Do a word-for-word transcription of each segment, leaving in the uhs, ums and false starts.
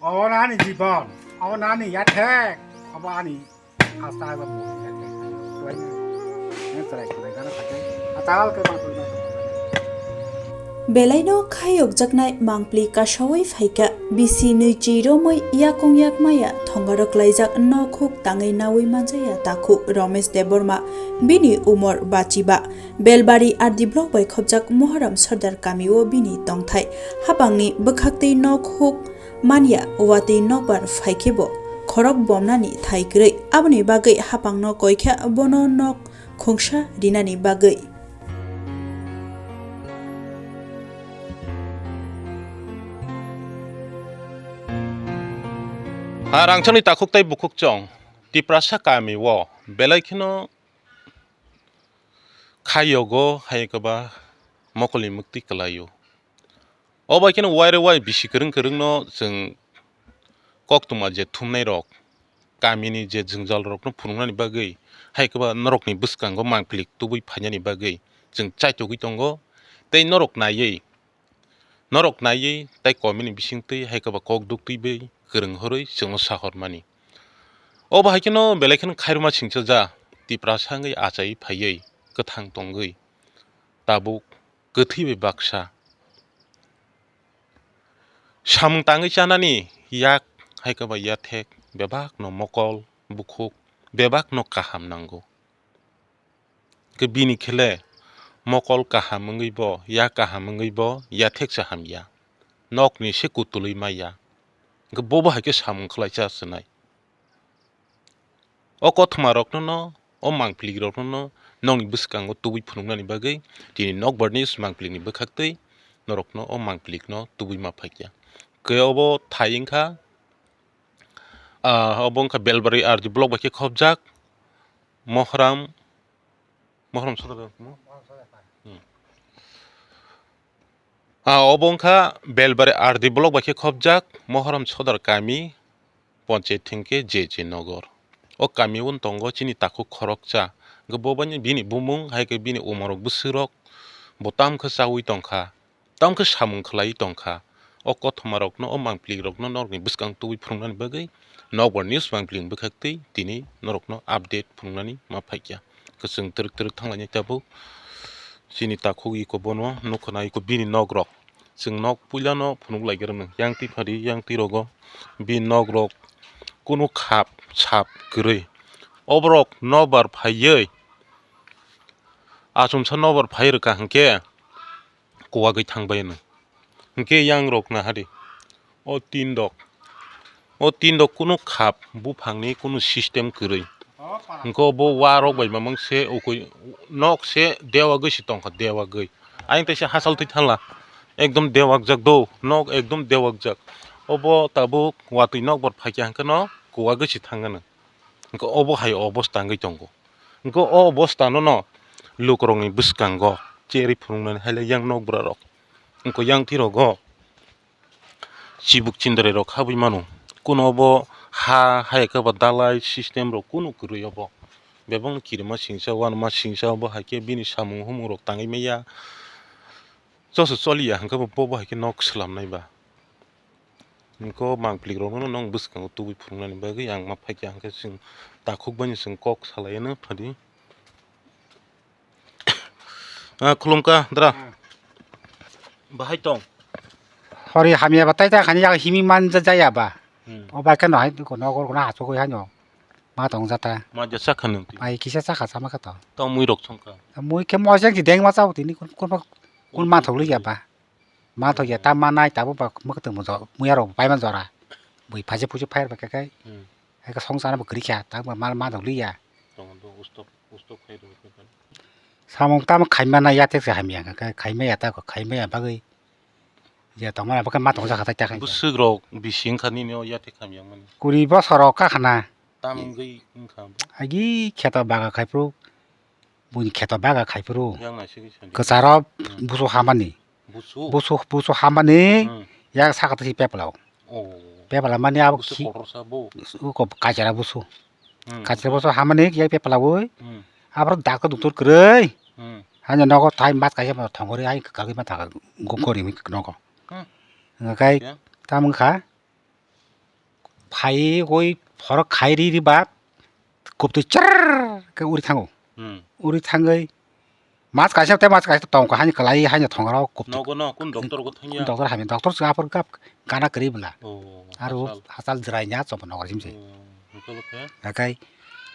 Obo ani jibon, obo ani yathek, obo ani asta eba bo yathek. Tuaini, neng chwrai khwlai gana thangkhe, atal khe ma tuaini. Belaino khayokjaknai mangpli kasaui phaikha, bisi nwi chwi romwi yakung yakmaya thongarok laijak nok huk tangwi naui manjaya takhuk Romesh Debbarma, bini umor bachiba. Belbari R D block bai khopjak Moharam Sordar kamio bini tongthai. Hapangni bwkhaktwi nok huk manya, watwi nokbar phaikhe bo khorok bomnani thai kwrwi. Aboni bagwi hapangno koikha bono nok khungsa rinani bagwi. Ha rangchakni takhuk tei bukhuk chong Tiprasa kamio belai kheno khayogo hai khe ba mokolni mwktwi kwlaio. O bai kheno waire wai bisi kwrwng kwrwngno chwng koktwma je thumnairok, kamini je jwngjalrokno phunuknani bagwi, hai khe ba norokni bwskango mangpili tubui phainani bagwi chwng chaitogwi tongo. Tei norok naiwi, norok naiwi tei komini bisingtwi hai khe ba kok duktwi bai kwrwng horwi chwngno sahormani. Obo hai kheno belai kheno khairokma singcha ja, Tiprasa wngwi achaiwi phaiwi kwthang tongwi tabuk kwthwi bai baksa. Samung tangwi chanani yak hai khe ba yathek bebakno mokol bukhuk bebakno kaham nango. Khe bini khe le mokol kaham wngwi bo, yak kaham wngwi bo yathek se hamya. Nokni se kutulwi maya. Hwnkhe bobo hai khe samung khlaisa se nai. O kothmarokno no, o mangpilikrokno no nokni bwskango tubui phunuknani bagwi tini nokbarni mangpilikni bwkhaktwi norokno o mangpilikno tubui ma phaikya. Khe obo thai wngkha, ah, obo wngkha Belbari R D block bai khe khopjak Mohram, Mohram Sodor. Hmm. Ah, obo wngkha Belbari R D block bai khe khopjak Mohram Sodor kami, Ponchayat thengkhe J J Nogor. O kami o tongo chini takhuk khoroksa. Hwnkhe bo bini bumung hai khe bini umorok bwswkrok bo tam khe chaui tongkha, tam khe samung khlai tongkha. O kothoma rokno, o mangpili rokno norokni bwskang tubui phunuknani bagwi Nokbar News mangpili bwkhaktwi tini norokno update phunuknani ma phaikya. Kwchwng twrwk twrwk thanglainai tabuk chini takhuk iko bono nukha na iko bini nok rok. Chwng nok puilano phunuk lai khe rwmani. Yang twi phadi, yang twi rogo bini nok rok kunu khap sap kwrwi. Oborok nokbar phaiwi, achomsa nokbar phai rwkha hwnkhe kuwagwi thangbai hwno. Hwnkhe yang rok naha di, o tin rok, o tin rok kunu khap buphangni kunu system kwrwi. Hwnkhe bo wa rok bai mamang se ukui nok se dewagwi se tongkha, dewagwi. Ayang teisa hachal twi thala, ekdom dewakjak do, nok ekdom dewakjak. Obo tabuk watwi nokbar phaikha hwnkhe no kuwagwi se thangano. Hwnkhe obo hai obosta wngwi tongo. Hwnkhe o obosta no no lukurokni bwskango cherwi phunuknani hai le yang nokbwra rok. Hwnkhe yang twi rogo chibuk chindarai rok habwi mano. Kuno bo ha, hai khe bo dalai system rok kuno kwrwi obo. Bebakno kirima singsa, uanama singsa, obo hai khe bini samung humung rok tangwi maya. Joso choliya hwnkhe bo, bo hai khe nok swlamnai ba. Hwnkhe o mangpili rokno nong bwskango tubui phunuknani bagwi ang ma phaikha, hwnkhe chwng takhuk bai chwng kok salai phadi. Ah, khulumkha dra. Hmm. Bahai tong. Hori hamya ba tai ta khani ya himi man ja, jaya ba. Hmm. O bai khe no hai ko nogor ko na hasugwi hai no. Ma tong jata. Ma ja sakha nung ti. Ai kisa sakha sama kha to. Tong mui rok songkha. Mui khe mo jeng ji deng ma chao tini kun, kun, kun ma thok li ya ba. Ma thok ya ta ma nai ta bo ba ma khe tong mo jo, mui aro bai ma jora. Bui phaje phuju phai ba khe kai. Hmm. Hai ka song sana bo kri kha ta ma, ma thok li ya. Tong do ustok, ustok khai do khe kan. Samung tamo khaima na yathek se hamya kha, khaima ya ta ko, khaima ya bagwi. Ya tongma ya bakhe ma tongsa kha ta kha. Bwswk rok bisi wngkha nini o yathek hamya mani. Kuri bosor rok kha khana. Tam wngwi wngkha bo. Agi kheto baga khai phuru, buini kheto baga khai phuru. Yang nai sigi sani. Kwcharo Hmm. busu hamani. Busu? Busu, busu hamani, Hmm. yak saka tisi pepla o. Oh. Pepla mani abo Busu ki-, kotorsa bo? Uko kachara busu. Hmm. Kachara busu hamani yak pepla o. Hmm. Abro dakto doktor kwrwi. Hmm. Hanya nogo thai mas kaisa ma thongori ai kagwi ma thaka gokori mi nogo. Hmm. Ngakai Ya. Tamung kha. Khai oi phorok khai ri ri ba kubtwi char khe uri thango. Hmm. Uri thangwi mas kaisa tei mas kaisa tongkha hani kwlai hani thongrok kubtwi. Nogo no kun doctor go thangya? Doctor hami doctor se aphor gap gana kwrwi bwla. Oh, aro hachal. Hachal jwrai nya chobo nogor jimse. Oh, hwnkhe bo khe? Hakai,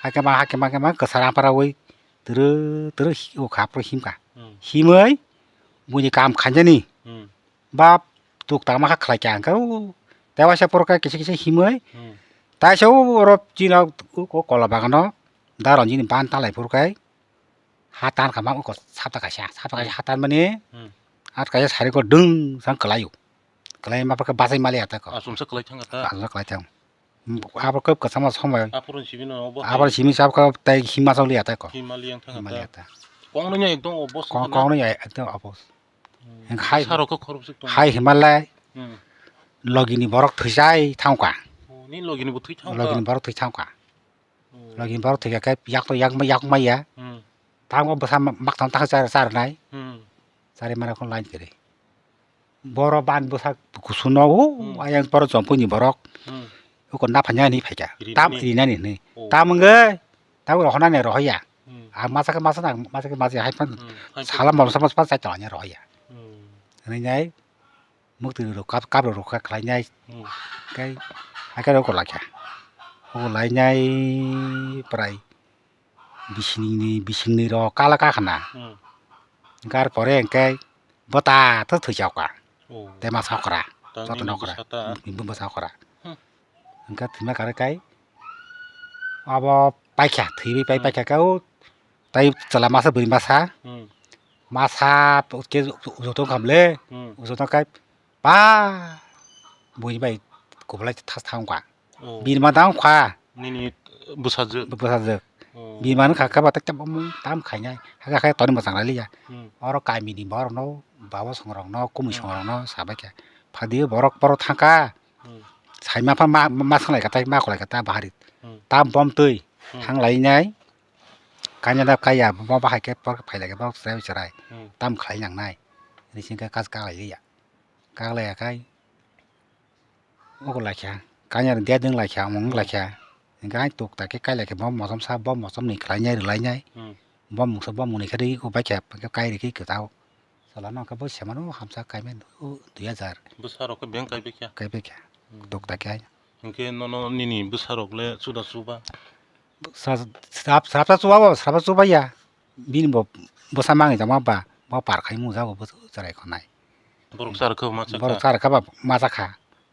hakai ma, hakai ma, hakai ma kwsara aphara ui twrwi, twrwi hi-, o kha aphro himkha. Hmm. Himwi buini kam khainani. Hmm. Bap tuk tangma kha khlai kha hwnkhe, o tewaisa phoro khe kisa kisa himwi. Hmm. Taisa o oro chini o, o kola bagano da ronjini ban talai phuru khe ha tan kha ma o sapta kaisa, sapta kaisa ha tan mani. Hmm. At kaisa sari ko dung sang kwlaio. Kwlai ma phakhe bachai mali ata ko. Asumsa kwlai thang ata. Asumsa kwlai thang. Abo khe kwchangma somoi. Aphuru simi no obo Aphuru hai. Simi sab khe tei hima choli ya tei ko. Himali yang thang Himali ata. Ata. Kong no nya ekdom obo Kong, sokha na. Kong no ya ekdom obo. Hmm. Hai, Saro khe khorok sik tong. Hai himalai. Hmm. Logini borok thwijai thangkha. Oh, ni logini bo thwi thangkha. Logini borok thwi thangkha. Oh. Logini borok thwi khe yak to yak, yak maya. Hmm. Tamo bwsa mak thang thang char, char nai. Hmm. Chari mara kon line kiri. Boro ban bwsak kusuno, o, hmm, ayang boro jompui ni borok. Hmm. Uko naphanya ni phaikha. Rinani. Tam rinani ni. Oh. Tam wngwi, tam rohona ni rohoya. Hmm. A masa khe masa na, masa khe masa hai pan. Hmm. Hai pan. Sala mol sama pan sai tawanya rohoya. Hmm. Rinai, mukti ro kap, kap ro kha khlai nai. Hmm. Kai, hai kai uko laikha. Uko lai nai prai. Bisingni, bisingni rok kala kakhna. Hmm. Gar pore hwnkhe bwta tho thwi chao ka. Oh. Tei masa okra. Joto no okra. Bwsa ta. Hmm, bwsa okra. Hmm. Hwnkhe thwima kare kai abo paikha, thwiwi pai, hmm, paikha khe o tei chwla masa bwrwi masa. Hmm. Masa ke joto khamle. Hmm. Joto kai Ba buini bai kuplai thas thang kha. Oh. Bini ma dang kha. Nini bwsajwk. Bwsajwk. Oh. Bini ma wngkha khe ba tak tam tam khainai. Hakhe hakhe toni mwchang lai liya. Hmm. Oro kamini borok no babo song rok no kumui song rok no sabai kha. Phadi borok borok thangkha. Hmm. Saima pha ma ma sanglai kha tai ma kolai kha ta bahari. Hmm. Tam bom twi. Hmm. Thang lai nai. Kanya da kaya bo bahai khe por phai lai khe borok chwrai chwrai. Hmm. Tam khlai nang nai. Hini sing khe kas ka lai liya. Kaglai ya khai, ogo laikha, kanya rw dia dwng laikha, omo wng laikha, hingkhe hai tok ta khe kai laikha, bo mosom sa, bo mosom ni khlai nai, rwlai nai, hmm, bo mungsa, bo mungni khe rw, o baikha, kai rw khe kwtal, chwla no khe bo se mano, hamsa kai mani, o dui hajar. Bwsa rok khe beng kai baikha? Kai baikha, hmm, tok ta khe hai. Hingkhe nono nini bwsa rok le chuda chuba? Sa-, srap-, srapsa chuba bo, srapsa chuba ya. Bini bo bwsa mangwi tongma ba, bo par khai mungjago bo cherai khonai. Borok char khe ma cha kha. Borok char khe ba ma cha kha.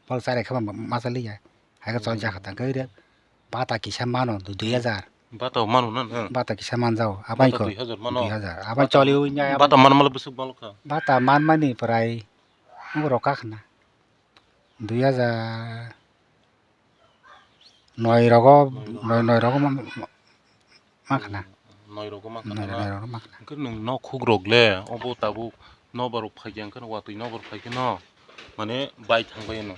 Borok char khe ba ma cha liya. Hai khe chol jakha tang khe re. Bata kisa mano du-, dui hajar. Bata mano na, na? Bata kisa manjao. Abai ko dui hajar mano. Dui hajar. Abai choli ui nya. Bata man mala bwswk balo kha. Bata man mani prai. Borok ka khna. Dui hajar. Noi rogo, noi, noi rogo ma, ma, ma khna. Noi rogo ma khna. Noi, noi rogo ma khna. Hwnkhe nwng nok khuk rok le, obo tabuk nokbar rok phai khe, hwnkhe watwi nokbar phai khe no, mane bai thang bai no.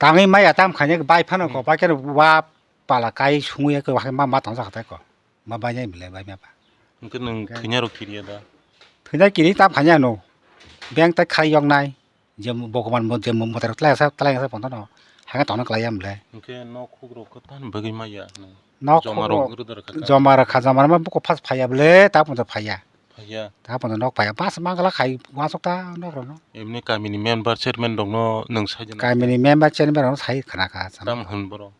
Tangwi maya tam khainai bai phano ko, hmm, bai khe wa pala kai sungwi khe wa ma, ma tang jakha tai ko. Ma bai nai bwle bai ma ba. Hwnkhe nwng thwina rok kiriya da? Thwina kiri tam khainai ano. Bank tai khai yok nai. Je bokoman mo, je mo, motor tlai sa, tlai sa pontano. Hanga tongna klai ya mle. Hwnkhe nok khuk rok khe tan bagwi maya. Nok joma khuk rok rok, rwda rwkha ta. Joma rwkha, joma rwma buko first phaiya bwle, ta pontho phaiya. Phaiya. Ta pontho nok phaiya. Bas mangala khai wansuk ta nok rokno. Emni kamini member, chairman rokno nwng sai jana. Kamini member, chairman rokno sai khna kha. Tam hwn borok.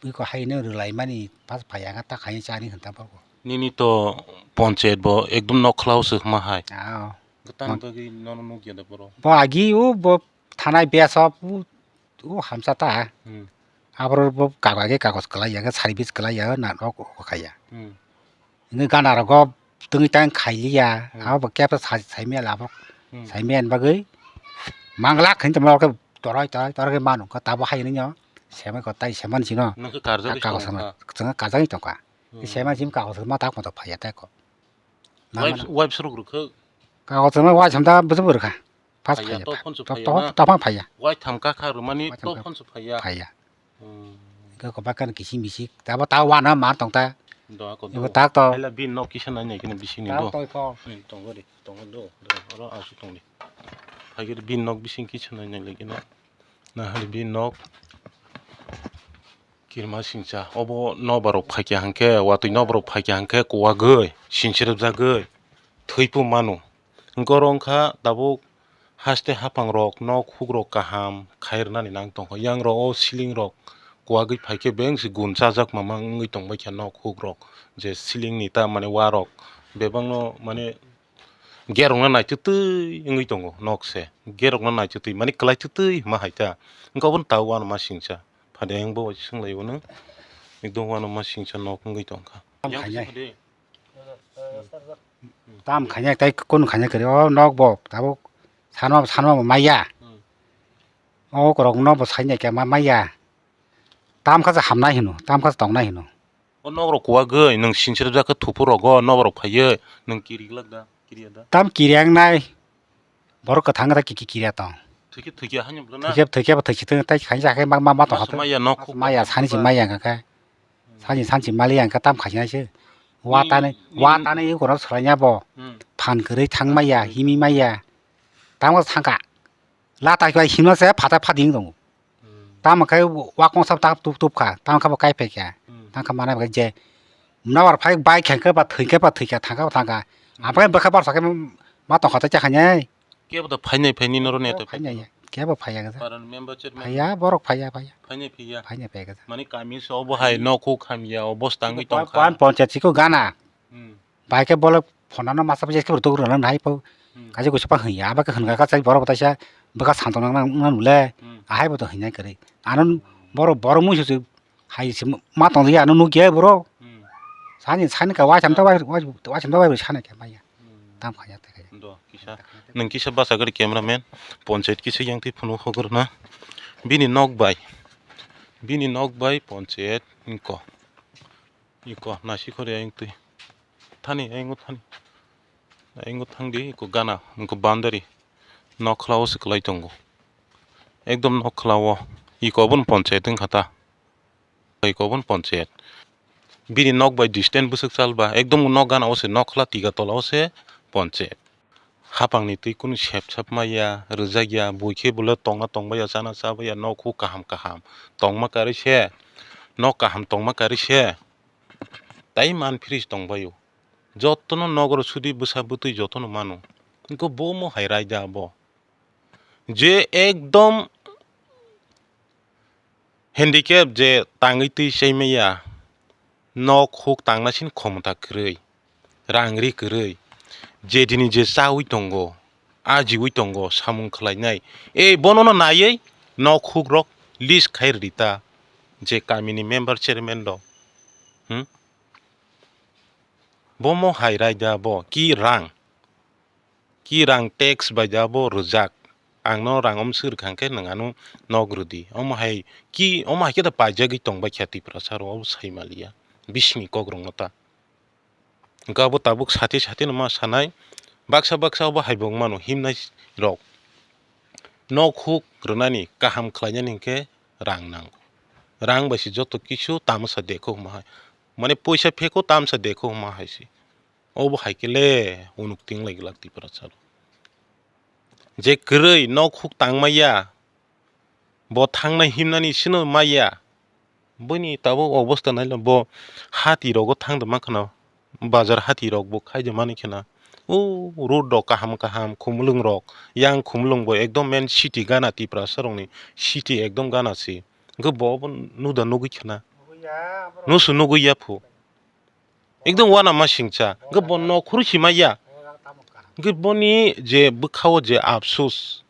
Bwiko haino rwlaimani pas phaiya kha ta khaini chani hwnta borok. Nini to ponchayat bo ekdom nok khwlao se hwnma hai. Ah. Kwtang bagwi nono nukya da borok. Bo agi o bo thanai besa o, o hamsa ta. Hmm. Aboro bo kaga ge kagos kwlai ya, service kwlai ya, na nok o khaiya. Hmm. Hwnwi gana rogo tungwi tang khailiya, hmm, abo bo kebo sa-, saimaya labo, hmm, saimaya ni bagwi mangla khaini tongma khe toroi, toroi, toroi khe manu khe tabo haino semai kho tai semani sino. Nwng khe karjagwi kagos tongkha. Sama, chwng karjagwi tongkha. Hmm. Semani simi kagos ma tak moto phaiya tei kho. Wife, wife surok rwkha? Kagos ma wife samda bwswk bo rwkha. Pas phaiya, phaiya, to phone su to, phaiya to, na? To phone phaiya. Wai tham ka kha rwmani to phone su phaiya. Phaiya. Hmm. Hwnkhe kopa kan kising bisik. Tabo ta wana mar tong ta. Do ako do. Ibo tak to. Haila bin nok kisa nai nai kene bising ni do. Tak to ko. Hmm, tongo de, tongo do, do. Oro asu tong de. Phai khe bin nok bising kisa nai nai lai kene. Na hali bin nok. Kirima singcha, obo nobarok phaikha hwnkhe, watwi nobarok phaikha hwnkhe kuwagwi, sinchirwkjagwi, thwiphuru mano. Hwnkhe oro wngkha tabuk haste haphang rok nok huk rok kaham khai rwnani nang tongkha. Yang rok o ceiling rok kuwagwi phaikhe beng se gun chajakma wngwi tongbaikha nok huk rok, je ceiling ni ta mane warok bebakno mane gerokno naitwtwi wngwi tongo nok se, gerokno naitwtwi mane kwlaitwtwi hwnma hai ta. Wngkha obono tabuk uanama singcha. Phade ang bo swnglaio nw. Ekdom uanama singcha nok wngwi tongkha. Tam khainai. Tam khainai tei kunu khainai kwrwi. O nok bo tabuk sanma sanma bo maya. Hmm. O korok nok bo sainai khe ma maya. Tam kha hamnai hino, tam kha tongnai hino. O nok rok kuwagwi nwng sinchirwk jak khe thupur rogo nok rok phaiwi nwng kiri glak da, kiriya da. Tam kiri ang nai. Borok kwthang da ki, ki, kiriya tong. Thwikhe, thwikhe, haino bwlana. Thwikhe, thwikhe, bo thwikhe, thwikhe, tai khainsa khe ma, ma, ma tong. Masa maya nok khuk maya, khuk sani si ba. Maya kha khe. Hmm. Sani, sansi mali ang khe tam khainai se. Wa tani, hmm, wa tani, hmm, yugo rok swlaina bo. Hmm. Phan kwrwi thang maya, hmm, himi maya. Tamo thangka. Lata khe bai himna se phata phading tongo. Hmm. Tamo khe wakong sap tak tup tup kha, tamo khe bo kai phai kha. Hmm. Tang kha manai bai je. Muna war phai bai khe khe ba thwi khe ba thwi kha thang kha ba thang kha. Hmm. Aphai bwkha bar sa khe ma tong kha ta cha kha nai. Kebo to phainai phaini noro neta phainai. Kebo phaiya khe. Paran member chairman. Phaiya borok phaiya phaiya. Phainai phaiya. Phainai phaiya khe. Mani kami se obo hai nok huk hamya obosta wngwi tong kha. Pan ponchayat siko gana. Hmm. Bai khe bolok phone no masa pijak khe rwtwk rwna nai pho. Hmm. Kaisa kuisa pa hwnya, abo khe hwnkha kha chai borok bo taisa bwkha santok nang nang nang le. Hmm. Ahai bo to hwnya kwrwi. Ano borok, borok mui se hai se ma tong ya, ano nuk ya borok. Hmm. Sani, sani ka waisam ta wai, wai, waisam ta wai sani khe maya. Hmm. Tam khanya te khe. Do, kisa. Nwng kisa basa gari cameraman, ponchayat kisa yang twi phunu hogor na. Bini nok bai. Bini nok bai ponchayat wngko. Iko nasi khori ayang twi. Thani, ayang thani. Ayang thangdi, iko gana, iko boundary. Nok khlao se kwlai tongo. Ekdom nok khlao. Iko obono ponchayat wngkha ta. Iko obono ponchayat. Bini nok bai distance bwswk chalba. Ekdom nok gana o se, nok khla tiga tola o se ponchayat. Hapangni twi kunu sep sap maya, rwjak ya, bui khe bole tongna tongbai ya, chana chabai ya, nok huk kaham kaham tongma karwi se, nok kaham tongma karwi se, tai man phiri se tongbai o. Jotono nogoro sudi bwsa bwtwi jotono mano. Hwnkhe bo omo hai raida abo. Je ekdom handicap je tangwi twi chaimaya, nok huk tangna sini khomota kwrwi, rang ri kwrwi, je dini je chawi tongo, ajiwi tongo, samung khlainai, e bonono naiwi nok huk rok list khai rwdi ta, je kamini member chairman rok, hmm? Bomo hai raida bo ki rang? Ki rang tax bai da bo rwjak? Ang no rang om swk rwkha hwnkhe nwng ano nok rwdi. Omo hai ki, omo hai khe da paijagwi tongbai kha Tiprasa rok, obo sai maliya. Bisingni kok rok no ta. Hwnkhe abo tabuk sati sati no ma sanai. Baksa baksa obo hai bo wng mano himnai rok. Nok huk rwnani, kaham khlainani hwnkhe rang nango. Rang bai se joto kisu tamsa dekho hwnma hai. Mane poisa pheko tamsa dekho hwnma hai se. Obo hai khe le unuk ting lai glak Tiprasa rok. Je kwrwi nok huk tang maya, bo thangnai himnani sino maya. Boni tabuk obosta naila bo hati rogo thang tongma khwna, bazar hati rok bo khai tongmani khwna. O road rok kaham kaham, khumulwng rok, yang khumulwng bo ekdom main city gana Tiprasa rokni city ekdom gana se. Hwnkhe bo obo nuda nugwi khwna. Nusu nugwi ya phu. Ekdom uanama singcha. Hwnkhe bo nok khuru si maya. Hwnkhe boni je bwkhao je afsus,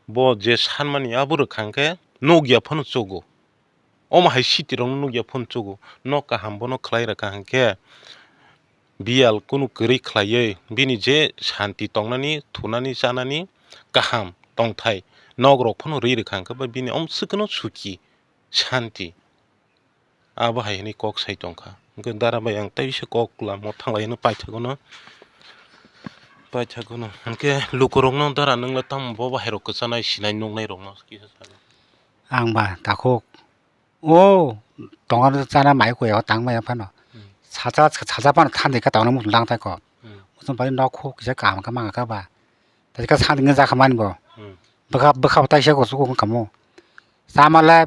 bo je sanmani abo rwkha hwnkhe nukya phano chugo. Omo hai city rokno nukya phano chugo. Nok kaham bono khlai rwkha hwnkhe biyal kunu kwrwi khlaiwi bini je santi tongnani, thunani, chanani kaham tongthai nok rok phano rwi rwkha hwnkhe ba bini omswkno suki, santi. Abo hai hwnwi kok sai tongkha. Hwnkhe dara bai ang teisa kok lama o thanglai hwnwi paithago no, paithago no. Hwnkhe lukurokno dara nwngla tamo bo bahai rok kwchanai sinai nuknai rokno kisa sadi. Ang ba takhuk o tongo chana mai koi o tang maya phano. Hmm. Sacha, sacha phano thandi khe tongna muchung lang tai kok. Hmm. Muchung pai nok khuk kisa kaham khe mangkha ba. Tei khe sadi wngya jakha mani bo. Hmm. Bwkha, bwkha bo taisa kuchuk wng kha mo. Chama le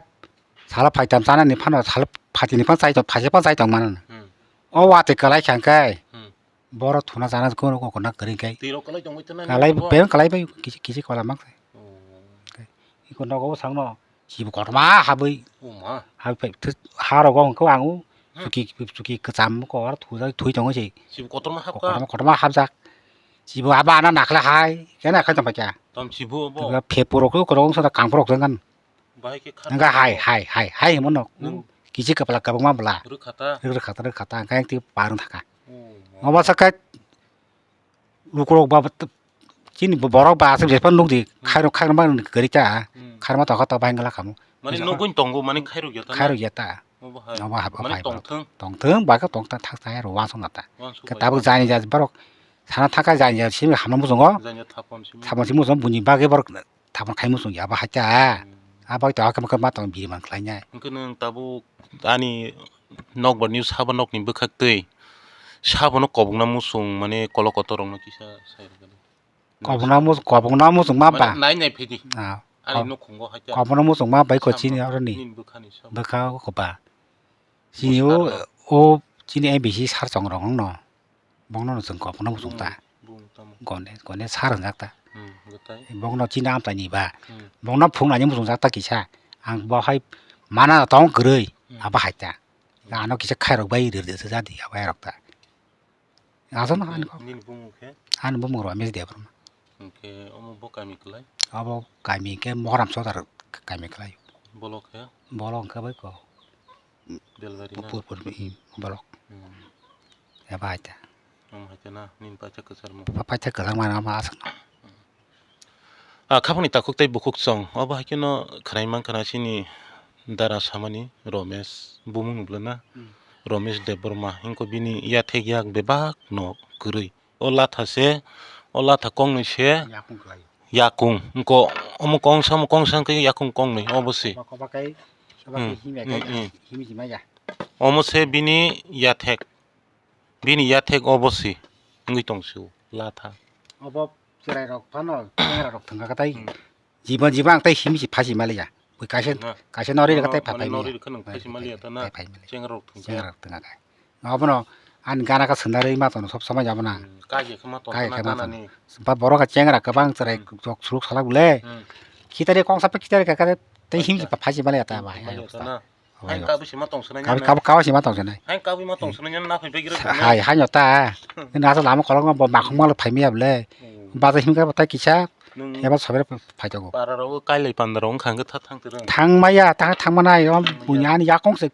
Sala phaitam chanani phano sala phatini phano chai tong, phaisa phano chai tong mano. Hmm. O watwi kwlai kha hwnkhe Hmm. Borok thuna chana kono kokona kwrwi khe. Twi rok kwlai tongwi tongna Kalai nini bo? Bebak kalai bai kisi kisi kola mang. Oh. Iko nogo bwsakno sibo kotorma habwi. Oh ma. Habwi phai thwi ha rogo hwnkhe ang Hmm. chuki chuki kwcham kokor thujak thwi tongo se. Sibo kotorma habka? Kotorma kotorma habjak. Sibo aba ana nakhla hai kena khai tong paikha. Tam sibo bo. Phepurok ko korong sada kangphurok jang kan. Bahai khe kha Hwnkhe hai, hai, hai, hai, himo no. Nwng Kisi kwpla kwbangma bwla. Rwkha ta? Rwkha ta, rwkha ta, hwnkhe tei parwng thaka. Oh, Obo sakhe lukurok ba, chini borok ba aswk jespan nukdi, Hmm. khairok, khairok ma kwrwi ta, Hmm. khairma tokha to bahai wngla khamu. Mane Bisa nugwi tongo, mane khairok ya ta na? Khairok ya ta. Obo hai. Obo habo Mane phai tongthwng. Tongthwng, ba khe tongthwng thak thai ro wansuk na ta. Wansuk Khe bai tabuk ta. Jani ja borok sana thaka jani ja simi hamna muchungo. Jani ja thapon simi. Thapon simi muchungo buini bagwi borok. Tamo khai muchung ya, abo hai ta. Hmm. Abo to hakhe ma tong biri man khlai nai. Hwnkhe nwng tabuk ani nokbar news haba nokni bwkhak twi sabono kobokna muchung mane kolo kotor rokno kisa sai rwgani. Kobokna muchung, kobokna muchung ma ba. Mane nai nai phidi. Ah, Ani kob-, nukhungo hai ta. Kobokna muchung ma bai ko Samno chini aroni. Nini bwkhani sabo. Bwkha ko ba. Chini o, Bwsarno. O chini A B C sar chong rok no. Bongno no chwng kok no muchung ta. Bung, bung tamo. Gone, gone sar wngjak ta. Hmm, gothe. Bongno chini amchai ni ba. Hmm. Bongno phung nani muchung jak ta kisa. Ang bo hai mana tong kwrwi, Hmm. Abo hai ta. Hmm. Ano kisa khairok bai rir de jadi abo hai rok ta. Aswk no ani kok. Nini bumung khe? Ani bumung Ramesh Debbarma. Hwnkhe omo bo kami kwlai? Abo kami khe Mohram Sodar kami kwlai. Bolok khe? Bolok wngkha bai ko. Belbari na? Pur pur, i, bolok. Hmm. Eba hai ta. Omo hai ta na, nini paithak kwchar mo. Pa-, paithak kwchar mano omo aswk no. Ah, khapangni takhuk tei bukhuk chwng. Obo hai kheno khwnai mankha na chini dara samani Romesh bumung nukla na. Hmm. Romesh Debbarma. Hwnkhe bini yathek yak bebak no kwrwi. O latha se, o latha kongnwi se. Yakung kwlai. Yakung. Wngkha omo kongsa, omo kongsa wngkha yakung kongnwi, obo se. Koba, koba kai, koba Hmm. Kai himya Hmm, kai, hmm. Himji maya. Omo se bini yathek. Bini yathek obo se. Wngwi tong se o latha. Obo chwrai rok phano, chengra rok thwngkha tai. Hmm. Jiban jiban ang tai himji phasi maliya. Bui kaisa, Na. Kaisa nori rwkha tai Mane phai maliya. Nori rwkha nwng phasi maliya ta na. Tai phai maliya. Chengra rok thwngkha. Chengra rok thwngkha kai. Abono ani gana kha swnarwi ma tono sob somai abono. Hmm, kaje khe ma tono Kai na khe ma tono. Ganani. Ba borok khe chengra kwbang chwrai Hmm. Jok suruk salak bole. Hmm. Khitari kongsa pe khitari kha kha tei himji Acha. Phasi maliya ta ba. Himji maliya ta na. Hai kabui sima tong sanai Kabui, na. Kabui, kabui sima tong sanai. Hai kabui ma tong sanai na phai bagiro. Hai, hai no ta. Hmm. Ni asa lama kolong bo makhong mal phai miya bole. Hmm. Baza himkha batai kisa. Nung Eba sober phai jago. Para rogo kailai panda rogo khang khe tha thang tirang. Thang maya, thang, thang mana yo, Thang maya. Bunya ni yakong se.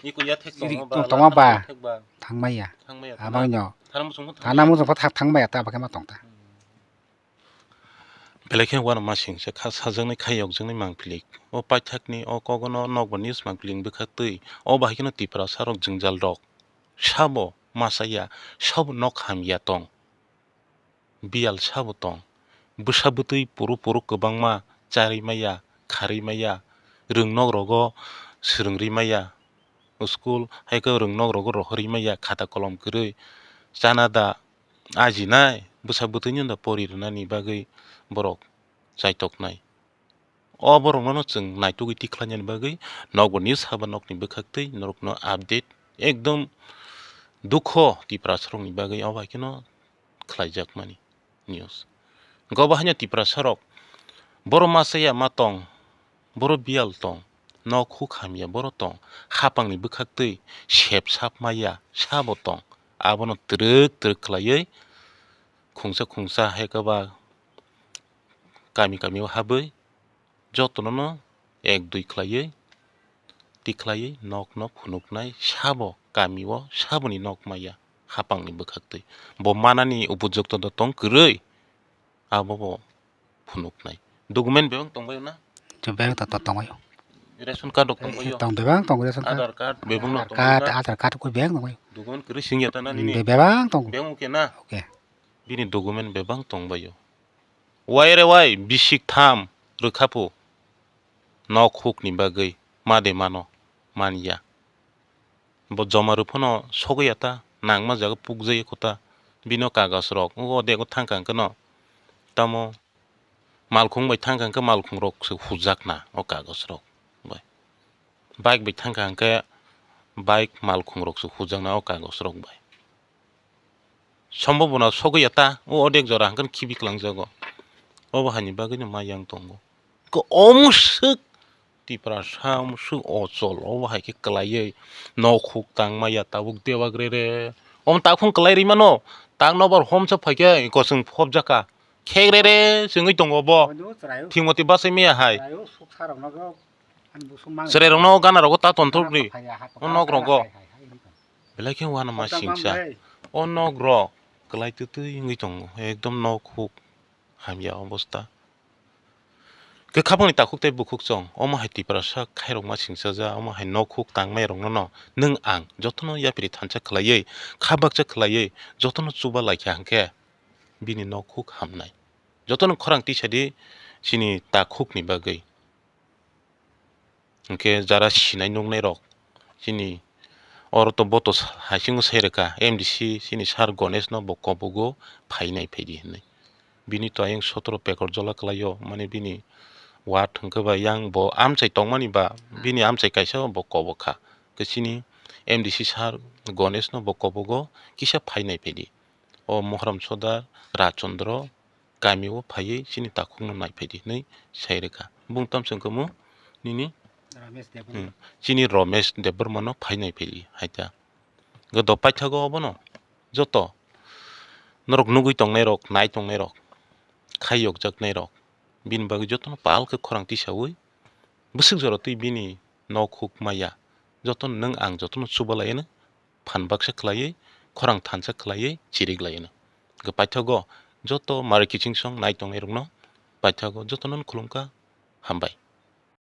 Iko ya thek Iri tong ba, tong la ba. Thek ba. Thang maya. Thang maya. Abang nyo. Thana musung thang Thana maya. Musung thang, thang maya ta bakhe ma tong ta. Hmm. Belai khe uanama singcha kha sajaknai kha yokjaknai mangpili. O paithakni o kogono nokbar news mangpili wngwi kha twi. O bahai kheno Tiprasa rok jwngjal rok sabo masa ya, sabo nok hamya tong. Biyal sabo tong. Bwsa bwtwi puru puru kwbangma charwi maya, kharwi maya, rwngnok rogo swrwngri maya. School hai khe rwngnok rogo rohorwi maya khata kolom kwrwi chana da ajinai bwsa bwtwino da pori rwnani bagwi borok chaitoknai. O borokno chwng naitugwi tikhlainani bagwi nokbar news haba nokni bwkhaktwi norokno update ekdom dukho Tiprasarokni bagwi obo hai kheno khlaijakmani news. Gobo haino Tiprasarok, boro masa ya ma tong, boro biyal tong, nok huk hamya boro tong, hapangni bwkhaktwi sep sap maya sabo tong, abono twrwk twrwk khlaiwi khungsa khungsa hai khe ba kami kami o habwi jotono no ek dui khlaiwi tikhlaiwi nok no phunuknai sabo kami o saboni nok maya hapangni bwkhaktwi bo manani upojukto do tong kwrwi abo bo phunuknai document bebak tongbaio na? Bebak to tongbaio. Ration card rok tongbaio. Tong bebak tong ration card. Aadhaar card bebak no tongbaio na? Aadhaar card ko bebak tongbaio. Document kwrwi singya ta na nini? Bebak tong. Bebak okay na? Okay. Bini document bebak tongbaio. Wai re wai, bisik tham rwkha phu. Nok huk ni bagwi ma de mano, man ya. Bo joma rw phano sogwi ya ta, nangma jaga pukjagwi kho ta. Bini o kagoj rok, o de o thang kang khe no. Tamo malkhung bai thang kang khe malkhung rok se hujak na o kagoj rok bai. bike bai thangkha hwnkhe bike malkhung rok se hujaknai o kagoj rok bai. Sombo bono sogwi ya ta, o odek jora hwnkhe khibi kwlangjago. Obo haini bagwino ma yang tongo. Ko omswk Tiprasa omswk ochol, obo hai khe kwlaiwi nok huk tangma ya tabuk debak rere. Omo takhung kwlai ri mano, tak nobar homsa phaikhe kosong phobjaka. Khek rere se wngwi tongo bo. Thimoti bachai maya hai. Chwrai rokno gana rogo ta tonthok ri. O nok rogo. Belai khe uanama singcha. O nok rok kwlai twtwi wngwi tongo. Ekdom nok huk hamya obosta. Khe khabangni takhuk tei bukhuk chwng omo hai Tiprasa khairokma singchaja, omo hai nok huk tangmai rokno no nwng ang jotono yapri thansa khwlaiwi, kha baksa khwlaiwi jotono chuba laikha hwnkhe bini nok huk hamnai. Jotono khorang tisadi chini takhukni bagwi. Hwnkhe jara sinai nuknai rok chini oro to boto sa-, haisingo sai rwkha M D C chini sir Ganesh no bo kobogo phainai phaidi hinwi. Bini to ayang sotoro pekor jola kwlaio, mane bini ward hwnkhe ba yang bo amchai tongmani ba bini amchai kaisa bo kobokha. Hwnkhe chini M D C sir Ganesh no bo kobogo kisa phainai phaidi. O Mohram Sodar, Rajchandra, kami o phaiwi chini takhukno nai phaidi hinwi sai rwkha. Bung tamsong khe mo nini, Ramesh Debbarma. Hmm, chini Ramesh Debbarma no phai nai phaidi hai ta. Hwnkhe do paithago obono joto norok nugwi tongnai rok, nai tongnai rok, khai yokjaknai rok, bini bagwi jotono pal khe khorang tisawi bwswk jora twi bini nok huk maya jotono nwng ang jotono chuba laiano phan baksa khwlaiwi, khorang thansa khwlaiwi chirik laiano. Hwnkhe paithago joto Mari Kiching song nai tongnai rokno paithago jotono khulumkha, hambai.